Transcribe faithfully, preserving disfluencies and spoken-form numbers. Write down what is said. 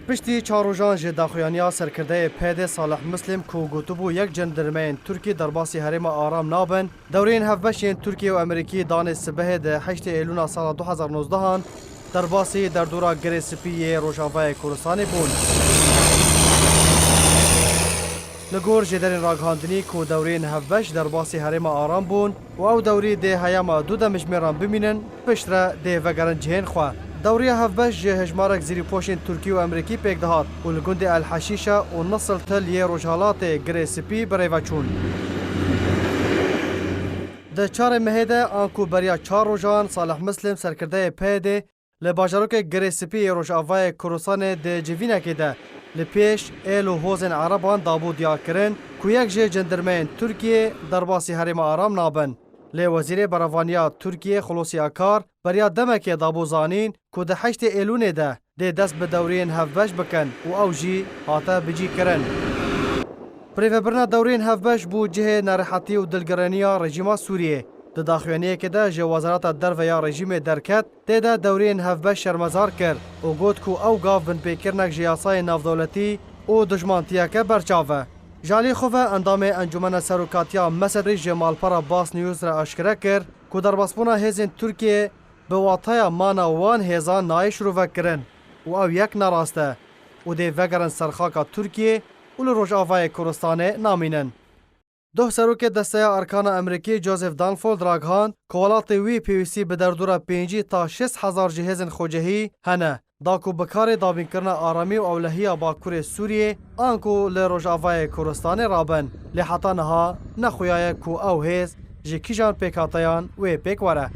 Piştî çar rojan ji daxuyaniya serkirdeyê P D Salih Muslim ku gotibû yek cendirmeyên Tirkî derbasî herêma aram nabin, dewreyên hevbeş yên Tirkiye û Amerîkî danê sibehê di heştê Êlûna sala du hezar nozdeh an derbasî derdora Girê Spî yê Rojavayê Kurdistanê bûn. Li gor jêderên ragihandinî ku dewreyên hevbeş derbasî herêma aram bûn û ew dewrî dê heyama du demjimêran bimînin, piştre dê vegerin cihên xwe. Dewriya hevbeş ji hejmarek zîrîpoşên Tirkî û Amerîkî pêk dihat û li gundê El Heşîşe û Nisil Til yê rojhilatê Girê Spî bi rê ve çûn. Di çarê mehê de, anku beriya çar rojan Salih Muslim, serkirdeyê P Y D'ê, li bajarokê Girê Spî yê Rojavayê Kurdistanê di civînekê de li pêş êl û hozên Ereban dabû diyarkirin ku yek ji cendirmeyên Tirkiyê derbasî herêma aram nabin. Lê Wezîrê Berevaniya Tirkiyê Xulosî Akar beriya demekê dabû zanîn ku di heştê Êlûnê de dê dest bi dewriyên hevbeş bikin û ew jî hate bicîkirin. Birêvebirina dewriyên hevbeş bû cihê nerehetî û dilgiraniya rejîma Sûriyê. Di daxuyaniyekê de ji Wezareta Derve ya rejîmê derket, tê de dewriyên hevbeş şermezar kir û got ku ew gav binpêkirinek ji yasayên navdewletî û dijmantiyeke berçav e. Ji alî xwe ve endamê Encûmena Serokatiya Mesedrî ji malpera Bas News re aşkere kir ku derbasbûna hêzên Tirkiyê bi wataya mana wan hêzan nayê şirovekirin û ew yek nerast e û dê vegerin ser xaka Tirkiyê û li Rojavayê Kurdistanê namînin. Doh serokê Desteya Erkana Amerîkî Joseph Dunford ragihand ku welatê wî pêwîstî bi derdora pêncî ta şêst hezar ji hêzên xwecihî hene, da ku bi karê dabînkirina aramî û ewlehiya Bakurê Sûriyê anku li Rojavayê Kurdistanê rabin. Lê heta niha nexuyaye ku ew hêz ji kîjan pêkhateyan wê pêk were.